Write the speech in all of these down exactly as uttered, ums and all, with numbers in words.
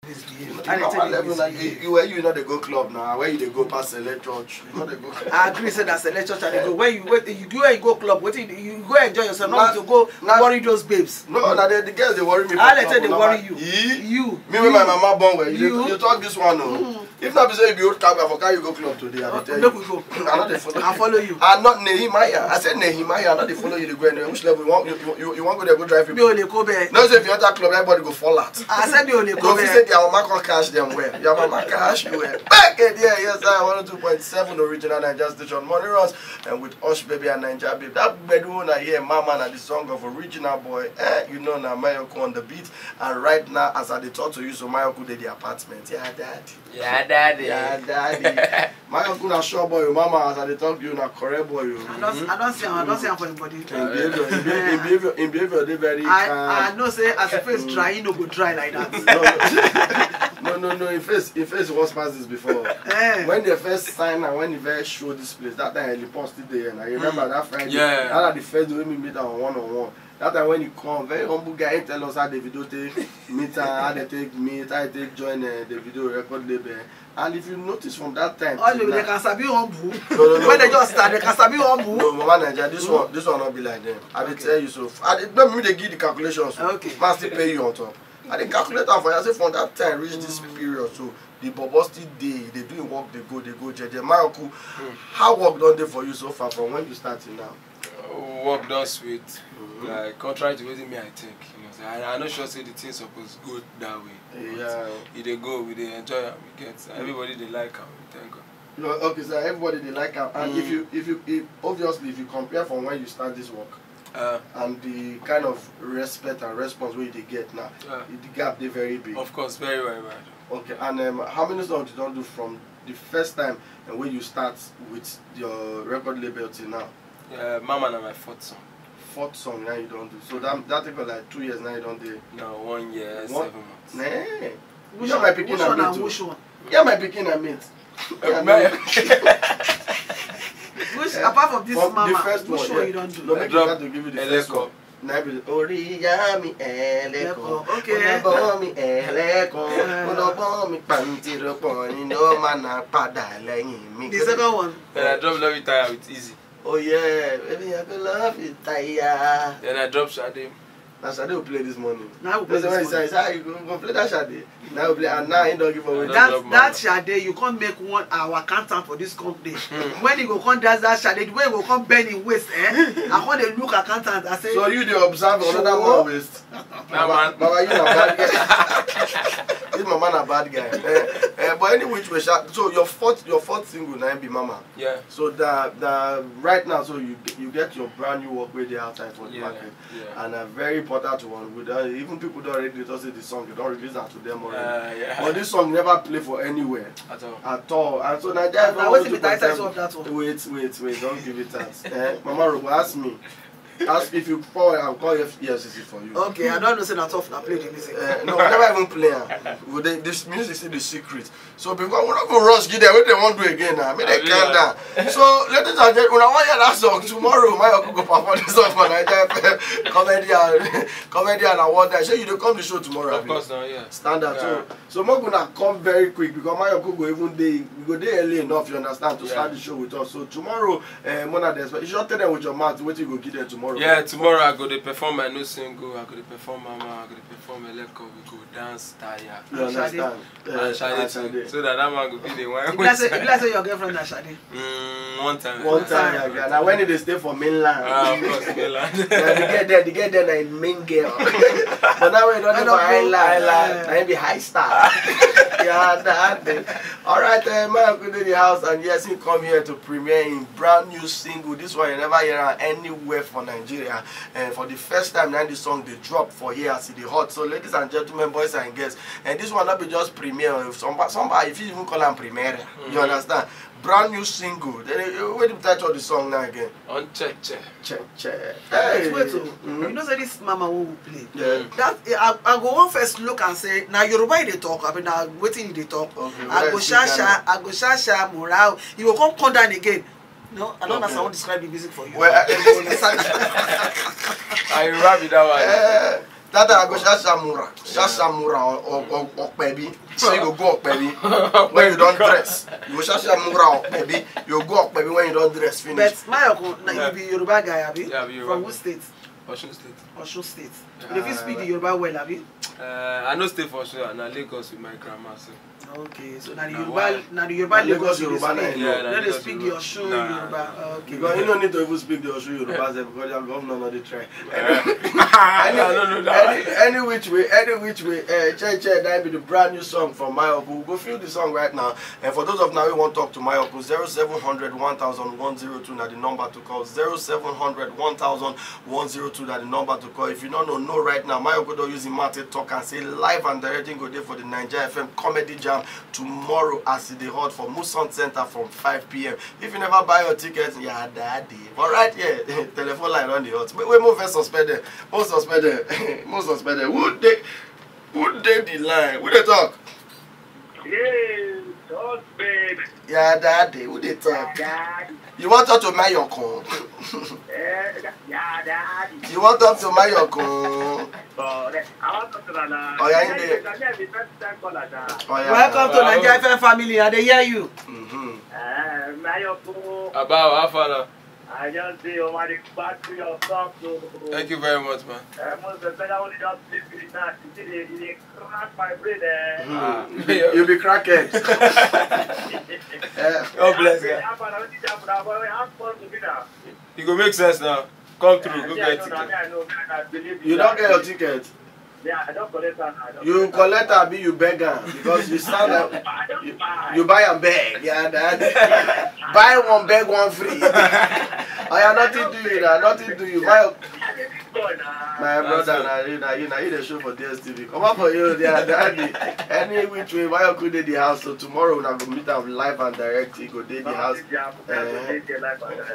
This behave. How they take this behave? You, you, where you not dey go club now? Where you dey go pass select church? You not dey go. I agree say that select church and they go. Where you, where you, where you go club? What you, you go enjoy yourself? Not to go worry those babes. No, na the, the girls they worry me. How they take they worry you? You. Me with my mama born well. You talk this one, no. If not be say you be old cowboy for carry you go club today, I tell you. Make we go. I not dey follow. I follow you. I'm not Nehemiah. I said Nehemiah. I not dey follow you to go anywhere. Which level you want? You, you, you want go there go drive people? Mi ò lè kó bẹ́ẹ̀. No say if you enter club, everybody go fall out. I said mi ò lè kó bẹ́ẹ̀. Don't you say their mama can cash them well? Your mama cash you well. Back in there, yes, I one oh two point seven original Naija station, Money Runs, and with Osh Baby and Naija Babe. That bedroom I hear, Mama, and the song of original boy. Eh, you know now, Mayoko on the beat. And right now, as I dey talk to you, so Mayoko dey the apartment. Yeah, daddy. Yeah, daddy. Yeah, daddy. My uncle na sure boy, oh, Mama, as I dey talk to you, na correct boy, oh. I don't, I don't see him. I don't see him for him body. In behavior, in behavior, in behavior, in behavior, they very I, calm. I know say as a face dry, he no go dry like that. No, no, no, no. In face, in face was past this before. Eh. When they first sign and when they first show this place, that time the post still there. And I remember that Friday. Yeah. That na the first day we meet am one on one. That time when he come, very humble guy, he tell us how the video take meet am, how they take meet, how they take join uh, the video record label. And if you notice from that time, all the way they can sabi humble. No, no, no, when they just start, they can sabi humble. No, Mama Naija, this one, this one not be like them. I dey tell you so. I dey, no, me they give the calculations. Okay. Must still pay you on top. I dey calculate am for you. I say from that time reach this period, so the bobo still dey. They doing work. They go, they go. Jeje, my uncle, how work don dey for you so far from when you start till now? Work don sweet. Like contrary to wetin me I think, you know, say I, I no sure say the thing suppose go that way. But yeah, e dey go, we dey enjoy am, we get, everybody dey like am, we thank God. No, okay, so everybody dey like am, and if you, if you, if, obviously, if you compare from when you start this work uh, and the kind of respect and response wey you dey get now, uh, the gap dey very big. Of course, very, very wide. Okay, and um, how many songs you don do from the first time and when you start with your record label till now? Uh, Mama na my fourth song. Fourth song now you don do. So that, that take like two years now you don dey. No, one year, one, seven months. Nah. Which one? Which one and which one? Yeah, my pikin and mate. Which, apart from this Mama, which one you don do? No, make I start to give you the first one. Na be orí ìyá mi ẹlẹ́kọ̀ọ́. Okay. Oníbọ̀ mi ẹlẹ́kọ̀ọ́. Oníbọ̀ mi pàǹtí rọpò nínú ọmọ náà padà lẹ́yìn mi. The second one. Then I drop Love You Tire with Easy. Oh yeah, baby, I go love you tire. Then I drop Sade. Na Sade we play this morning. Na we play this morning. Say, say, you go, go play that Sade. Now we play, and now he don't give away. That, that Sade, you can't make one our accountant for this company. When he go come dance that Sade, the way he go come bend him waist, eh? I come dey look accountant. I say, so you dey observe another man waist? Nah, man. Baba, you na bad guy. This Mama na bad guy. Eh, eh, but any which way, sha, so your fourth, your fourth single na be Mama. Yeah. So that, that right now, so you, you get your brand new work wey dey outside for the market. Yeah. And a very important one. With uh, even people don't already talk say the song, you don't release that to them already. Uh, yeah. But this song never play for anywhere at all. At all. And so Naija, and now wetin be the title of that one? Wait, wait, wait! Don't give it that. Eh, Mama Robo, ask me. Ask if you call, I'll call E F C C for you. Okay, I don't know say na tough na play the music. Uh, no, we never even play am. We dey, this music is the secret. So because we no go rush give them, what they want do again now. Make they calm down. So ladies and gentlemen, una wan hear that song tomorrow. My uncle go perform this song for Naija F M. Comedy and comedy and award. I say you dey come the show tomorrow. Of course, now, yeah. Standard. Yeah. So, so make una come very quick because my uncle go even dey, we go dey early enough. You understand to start the show with us. So tomorrow, uh, Mona, you should tell them with your mouth what you go give them tomorrow. Yeah, tomorrow I go dey perform my new single. I go dey perform Mama. I go dey perform Eleko. We go dance tire. You understand? Uh, Shade too. So that that man go be the one. If I say, if I say your girlfriend na Shade. Mm, one time. One time, yeah, yeah. Now when did they stay for mainland? Ah, of course, mainland. Yeah, they get there, they get there na in main girl. But now we don't know island. Island. Now be high star. Yeah, that thing. All right, uh, my uncle dey the house, and yes, he come here to premiere him brand new single. This one you never hear am anywhere for Nigeria. And for the first time, now the song they drop for here as e dey hot. So, ladies and gentlemen, boys and girls, and this one not be just premiere. If somebody, somebody, if you even call am premiere, you understand? Brand new single. Then, uh, what the title of the song now again? On check check. Check check. Hey. Wait, wait, oh. You know say this Mama wey we play. Yeah. That, eh, I, I go one first look and say, now Yoruba dey talk. I mean, now wetin dey talk. Okay, I go sha sha, I go sha sha morale. You go come come down again. No, I don't understand. I won't describe the music for you. Well, I, I understand. I rap with that one. Eh, That time I go shashamura, shashamura or or or okpebi. So you go go okpebi when you don dress. You go shashamura okpebi. You go go okpebi when you don dress finish. But Mayokun, na you be Yoruba guy, abi? Yeah, I be Yoruba From guy. Which state? Osun State. Osun State. You dey fit speak the Yoruba well, abi? Uh, I no stay for Osun, na Lagos with my grandma. So. Okay, so na the Na Yoruba, why? na the Yoruba Na Lagos language you dey Yoruba na speak. you Yeah, know. na No dey Lagos speak the Yoruba. Osun Nah. Yoruba. Okay. Because you no need to even speak the Osun Yoruba sef because your governor no dey try. I don't know that. Any, any which way, any which way, uh, Che Che, that be the brand new song from Mayokun. We go feel the song right now. And for those of now who want talk to Mayokun, zero seven hundred one thousand one zero two na the number to call. Zero seven hundred one thousand one zero two na the number to call. If you don't know, know right now, Mayokun don use him mouth take talk and say live and direct him go dey for the Naija F M Comedy Jam tomorrow as e dey hot for Muson Center from five p.m. If you never buy your ticket, yeah, daddy. But right here, telephone line on the hot. Wait, wait, move first suspend them. Move suspend them. Move suspend them. Who dey, who dey the line? Who dey talk? Hey, suspect. Yeah, daddy. Who dey talk? Dad. You want talk to Mayokun? Eh, yeah, dad. You want talk to Mayokun? But I want to talk to Nana. Oh, yeah, in there. I be first time caller, sir. Oh, yeah. Welcome to Wow. Naija F M family. I dey hear you. Mm-hmm. Eh, Mayokun. About how far now? I just say, oh, my, back to your stuff, so. Thank you very much, man. Eh, most especially when you just sleep with that, you see, they, they crack my brain, eh. Hmm. Ah. You, you be crackhead. Eh, God bless you. How about how did that, how about how fun to be now? It go make sense now. Come through, go Yeah, get I know, ticket. I know, I believe you don get your ticket. Yeah, I don collect am. I don You collect am. Collect abi you beg am because you stand up. I don buy. You buy and beg. Yeah, that. Buy one, beg one free. Oh yeah, nothing do you now. Nothing do you. My, my brother, na you, na you, na you dey show for D S T V. Come up for you, yeah, daddy. Any which way, Mayokun dey the house. So tomorrow we go meet am live and direct. He go dey the house. Eh,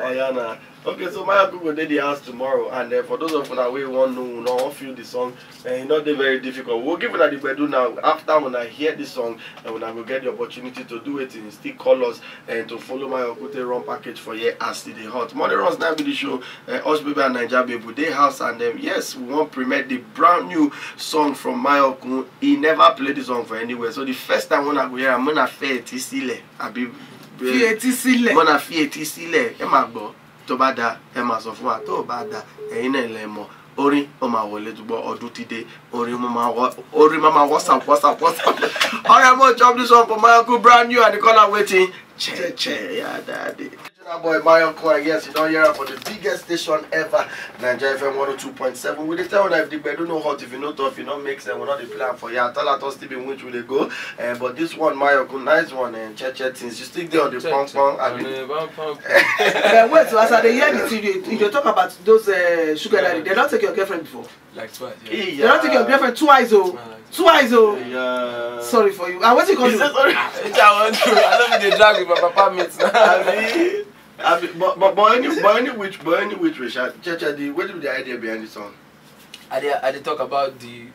oh yeah, na. Okay, so Mayokun go dey the house tomorrow, and uh, for those of una wey wan know, una wan feel the song, uh, e no dey very difficult. We'll give una the gbedu now. After una hear the song, and una go get the opportunity to do wetin, still call us and to follow Mayokun take run package for here as e dey hot. Money runs now be the show. Uh, Hush Baby and Naija Babe, we dey house, and um, yes, we wan premiere the brand new song from Mayokun. He never play the song for anywhere, so the first time when I go hear am, when I feel it, it's still abi Fi etí sílẹ̀. Mona fi etí sílẹ̀, ẹ máa gbọ́. Tó bá da, ẹ máa sọ fún wa. Tó bá da, ẹ̀yin náà lẹ mọ̀. Orin ó máa wọlé, tó gbọ́, ọdún ti dé. Orin mo máa wọ, orin máa máa WhatsApp, WhatsApp, WhatsApp. All right, mo chop this one for Mayokun, brand new, and the color waiting. Che che, yeah, daddy. Original boy Mayokun, and yes, you don hear am for the biggest station ever, Naija F M one oh two point seven. We dey tell una if the gbedu no hot, if you no tough, you no make sense, we no dey play am for here. Tell us still be which we dey go. Uh, but this one, Mayokun, nice one, and Che che things. You still dey on the pong pong, abi? But wait, so as I dey hear the thing, you, you dey talk about those uh, sugar daddy. They don take your girlfriend before. Like twice. They don take your girlfriend twice, oh, twice, oh. Sorry for you. I want you to sorry. Which I want to. I don't be dey drag with my papa mates now. Abi, abi, but but but any but any which but any which way, sha, Che che, the wetin be the idea behind the song? I dey I dey talk about the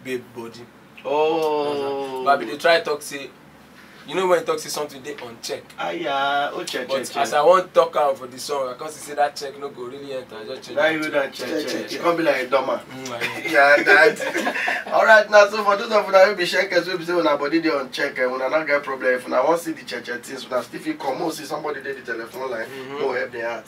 babe body. Oh, But I be dey try talk say, you know when you talk say something dey on check. Aya, oh, Che che. But as I wan talk am for the song, I come see say that check no go really enter. I just change Now am you to- don check, check. You come be like a dumber. Mm, I know. Yeah, that. All right, now so for those of una wey be shakers, wey be say una body dey on check, and una no get problem. If una wan see the Che che things, una still fit come. Oh, see somebody dey the telephone line. Mhm. Oh, help me out.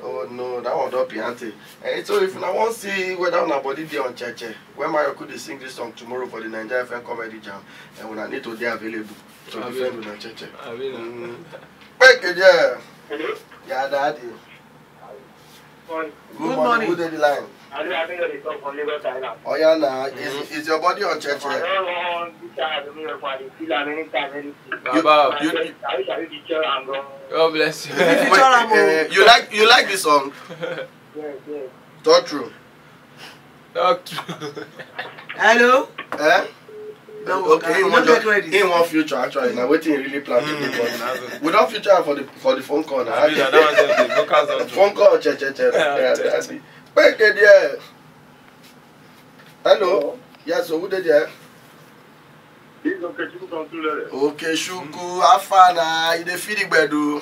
Oh no, that one don be aunty. Eh, so if una wan see whether una body dey on Che che, when Mayokun dey sing this song tomorrow for the Naija F M Comedy Jam, and una need to dey available to Abi. Defend una Che che. I mean, Mm. Make it there. Hello? Yeah, daddy. Morning. Good Good morning. Morning. Who dey the line? I don't have anybody come from Lagos Island. Oh yeah, na. Is is your body on Che I che? don't want this side of me for the feel am anytime, anything. Baba, You- I wish I be teacher and go. God bless you. If you try am, oh. Eh, you like you like the song? Yes, yes. Talk true. Talk true. Hello. Eh? No, Okay, you he no wan get just ready. He wan future actually. Now wetin he really plan to do for now. We don feature am for the for the phone call now. I mean, that one just the vocals The don't phone call, Che che che. Yeah, Yeah, Che che. daddy. Make it there. Hello. Yes, so who dey there? This is Okechukwu from Tulere. Okechukwu, how far na? You dey feel the gbedu?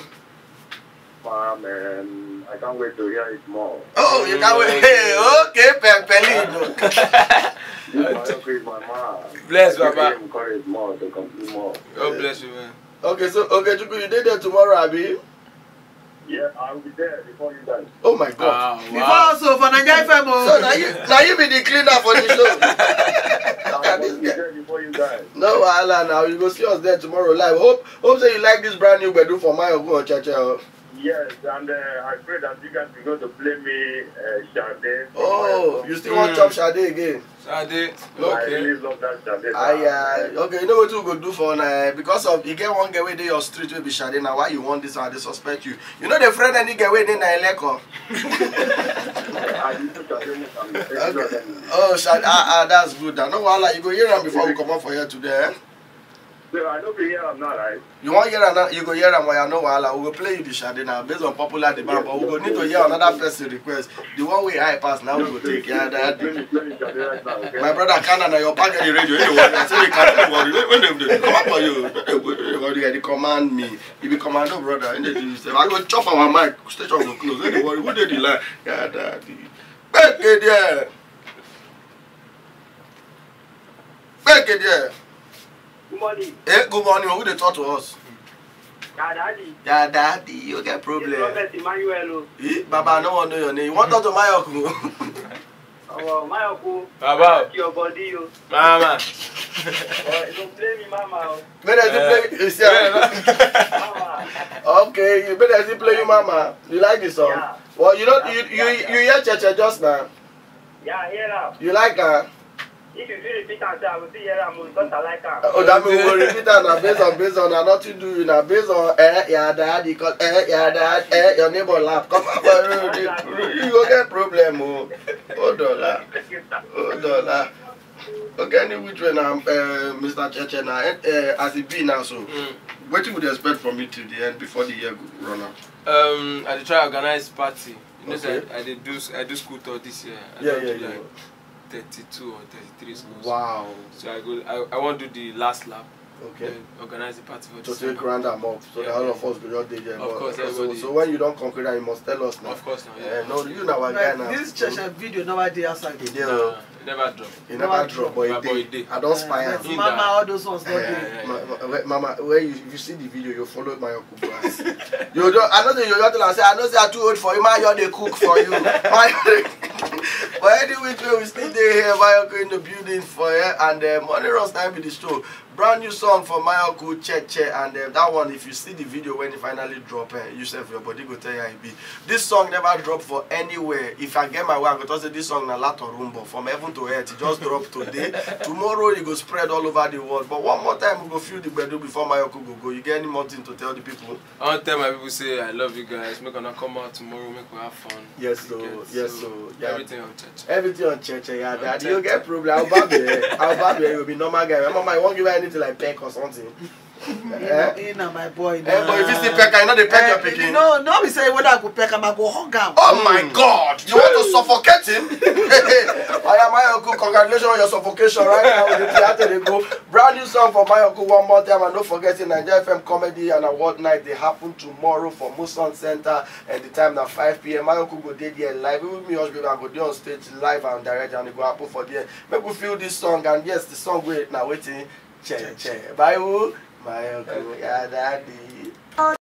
Farm, um, I can't wait to hear it more. Oh, you can't wait. Hey, okay, Pepelino. This Mayoku is my man. Bless, I keep Baba. Him encourage more to complete more. God bless you, man. Okay, so okay, Chukwu, you dey there tomorrow, abi? Yeah, I'll be there before you guys. Oh my God. Ah, Before wow. Also for Naija F M o. So now you now you be the cleaner for the show. I'll be there before you guys. No wahala now. You go see us there tomorrow live. Hope hope say you like this brand new gbedu for Mayoku on Cheche. Oh. Yes, and uh, I pray that you guys are going to play me uh, Sade. Oh, you still want Mm. chop Sade again? Sade. I Okay. Really love that Sade. Aye, aye. Okay, you know what we go do for now? Because of you get one girl wey dey your street wey be Sade. Now why you want this one? They suspect you. You know the friend any girl wey dey na Eleko. I need to Sade more than the Okay. Oh, Sade, ah, ah, that's good. Now no wahala, you go hear am before we comot for here today. Eh? So I don't be here, I'm not right. You wan hear am now? You go hear am. Oya, no wahala. We go play you the Sade now based on popular demand, but we go need to hear another person request. The one wey high pass now we go take. Yeah, that. Play me, play me Sade right now, okay? My brother, Kana, na your pack the radio. You dey worry. I say they can't worry. When, when they, they come up for you, they, they, they, they command me. You be commando, brother. And they do you say, I go chop our mic. Station go close. When they worry, who dey the line? Yeah, daddy. Back there. Back there. Good morning. Hey, good morning. Who dey talk to us? Yeah, daddy. Yeah, daddy. You get It's problem. Prophet Emmanuel. Oh. Eh, Baba, I no wan know your name. You wan talk to Mayoku? Oh, Mayoku. Baba. Your body, you. Mama. Oh, you don't play me, mama. Oh. Make dem still play. You see am? Mama. Okay, you make dem still play you, mama. You like the song? Yeah. Well, you know, you you you hear Cheche just now. Yeah, hear am. You like am? If you feel repeat am, say I will still hear am. Oh, because I like am. Oh, that mean we go repeat am na based on based on na nothing do you na based on eh yeah daddy cause eh yeah dad eh your neighbor laugh come on boy you go get problem o. Oh dollar, oh dollar. Okay, any which way na uh, Mister Cheche na uh, as e be now so. Mm. Wetin we dey expect from you till the end before the year go run out? Um, I dey try organize party. You know, say Okay. I, I dey do s- I do school tour this year. I Yeah, don yeah, do yeah. Like thirty-two or thirty-three schools. Wow. So I go. I, I want to do the last lap. Okay. Then organize the party for To December. Take round am up so Yeah, that all yeah. Of us go just dey there. Of But- course, so, everybody. So when you don conclude am, you must tell us now. Of course, now. Eh, Yeah. No, you na our guy Like now. This Cheche video never dey outside. E dey Nah, o. It never drop. E never Never drop, but e But e dey. dey. I don spy am. But mama, all those ones don Yeah, dey. yeah, yeah. Ma- ma- wait, mama, when you, if you see the video, you follow my uncle ass. You don't. I know say you don't tell am say I know say I too old for you. My you dey cook for you. My but any which way we still dey here. Mayoku in the building for here and uh, Money Runs time be the show. Brand new song for Mayoku Cheche and uh, that one if you see the video when it finally drop, uh, you sef your body go tell you how e be. This song never drop for anywhere. If I get my way, I go talk say this song na lato rumbo from heaven to earth. It just drop today. Tomorrow e go spread all over the world. But one more time we go feel the gbedu before Mayoku go go. You get any more thing to tell the people? I want to tell my people say I love you guys. Make una come out tomorrow. Make we have fun. Yes, You so get- yes, so so yeah. Everything on church. Everything on church, yeah, On daddy. church. You get problem. I'll bab you. I'll bab you. You'll be normal guy. My mama, I won't give her anything like peck or something. Eh? He na my boy. Eh, but if you na. still peck, I know they peck your Eh, pikin. No, no, be say whether I go peck am, I go hug am. Oh my God! You want to suffocate him? I am my uncle. Congratulations on your suffocation right now. With the theater they go. Brand new song for my uncle one more time. And don't forget, in Nigeria F M comedy and award night they happen tomorrow for Muson Center. And the time now five p.m. My uncle go dey there live. Even me, Hush Baby, I go dey on stage live and direct, and it go happen for there. Make we feel this song, and yes, the song wait now waiting. Che che. Bye, who? My uncle, yeah, daddy.